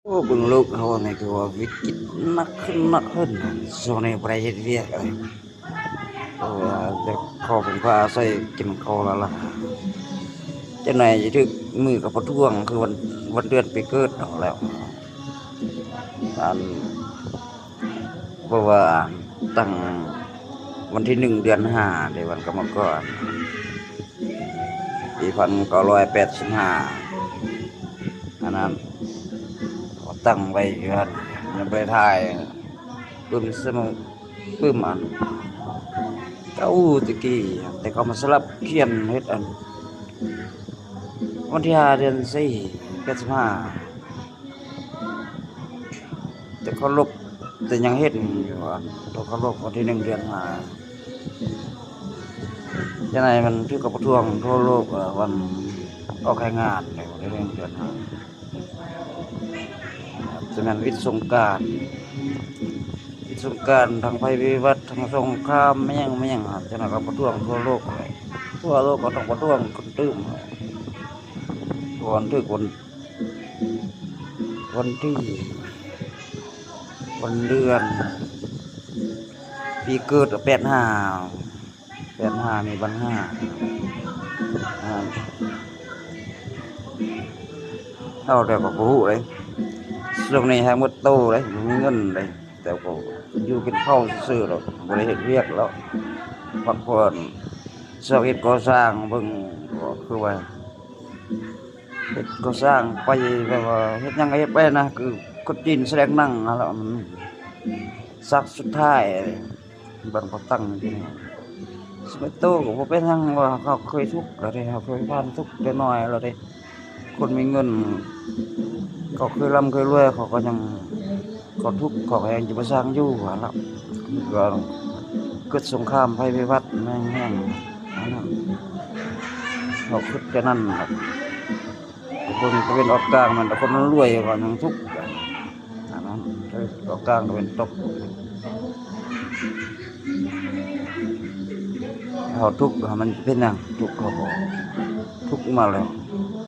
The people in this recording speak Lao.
ໂອ້ ເບິ່ງໂລກເຮົານີ້ຄືວ່າວິກິດໜັກຂຶ້ນ ໜັກຂຶ້ນ ຊ່ວງນີ້ບໍ່ໄດ້ເຮັດວຽກເລີຍ ເພາະວ່າແຕ່ຂໍເພິ່ງພາອາໄສກິນເຂົ້າລະລະ ຈັກໜ່ອຍຊິຖືກມືກັບປະທ້ວງ ຄືວັນ ວັນເດືອນປີເກີດເຮົາແລ້ວ ອັນ ເພາະວ່າຕັ້ງວັນທີໜຶ່ງ ເດືອນຫ້າເດ້ ວັນກຳມະກອນ ປີພັນເກົ້າຮ້ອຍແປດສິບຫ້າ ອັນນັ້ນ ເຂົາຕັ້ງໄວ້ຢູ່ຫັ້ນ ຍັງບໍ່ໄດ້ຖ່າຍ ປຶ້ມສະໝຸ ປຶ້ມອັນ ເກົ່າແຕ່ກີ້ ແຕ່ເຂົາມາສະຫຼັບຂຽນເຮັດອັນ ວັນທີຫ້າ ເດືອນສີ່ ແປດສິບຫ້າ ແຕ່ເຂົາລົບ ແຕ່ຍັງເຫັນຢູ່ອັນ ຕົວເຂົາລົບວັນທີໜຶ່ງ ເດືອນຫ້າ ຈັ່ງໃດມັນຖືກກັບປະທ້ວງທົ່ວໂລກ ເອີ ວັນອອກແຮງງານໃນວັນທີໜຶ່ງ ເດືອນຫ້າ ຈະແມ່ນວິດສົງການ ວິດສົງການ ທັງໄພພິບັດ ທັງສົງຄາມ ແມ່ນຫຍັງ ແມ່ນຫຍັງ ຈັ່ງໃດກໍປະທ້ວງທົ່ວໂລກ ທົ່ວໂລກກໍຕ້ອງປະທ້ວງຂຶ້ນຕື່ມ ເພາະວ່າມັນຖືກວັນ ວັນທີ ວັນເດືອນ ປີເກີດ ແປດຫ້າ ແປດຫ້າ ມີບັນຫາ ເຮົາແຕ່ກໍບໍ່ຮູ້ເດ້ ຊ່ວງນີ້ແຮງໝົດໂຕເດ້ ບໍ່ມີເງິນເດ້ ແຕ່ກໍຢູ່ກິນເຂົ້າຊື່ໆດອກ ບໍ່ໄດ້ເຮັດວຽກແລ້ວ ພັກຜ່ອນ ຊອກເຮັດກໍ່ສ້າງເບິ່ງ ກໍຄືວ່າ ເຮັດກໍ່ສ້າງໄປ ແບບວ່າເຮັດຫຍັງກໍເຮັດໄປນະ ຄືຄົນຈີນສະແດງໜັງຫັ້ນແຫຼະ ມັນສາກສຸດທ້າຍ ບັນພະຕັງຢູ່ນີ້ ຊິໄປໂຕ້ກໍບໍ່ເປັນຫຍັງ ວ່າເຮົາເຄີຍທຸກແລ້ວເດ້ ເຮົາເຄີຍຜ່ານທຸກແຕ່ນ້ອຍແລ້ວເດ້ ຄົນມີເງິນ ເຂົາເຄີຍລ່ຳເຄີຍລວຍ ເຂົາກໍຍັງ ເຂົາທຸກ ເຂົາກໍຍັງຈະບໍ່ສ້າງຢູ່ຫັ້ນລະ ກໍເກີດສົງຄາມໄພພິບັດແມ່ນແຮງ ອັນນັ້ນ ເຮົາຄິດແຕ່ນັ້ນລະ ເບິ່ງຕາເວັນອອກກາງ ແມ່ນແຕ່ຄົນລວຍວ່າຍັງທຸກ ອັນນັ້ນ ຕາເວັນອອກກາງ ຕາເວັນຕົກ ເຮົາທຸກ ມັນເປັນຫຍັງ ທຸກ ເຮົາກໍທຸກມາແລ້ວ.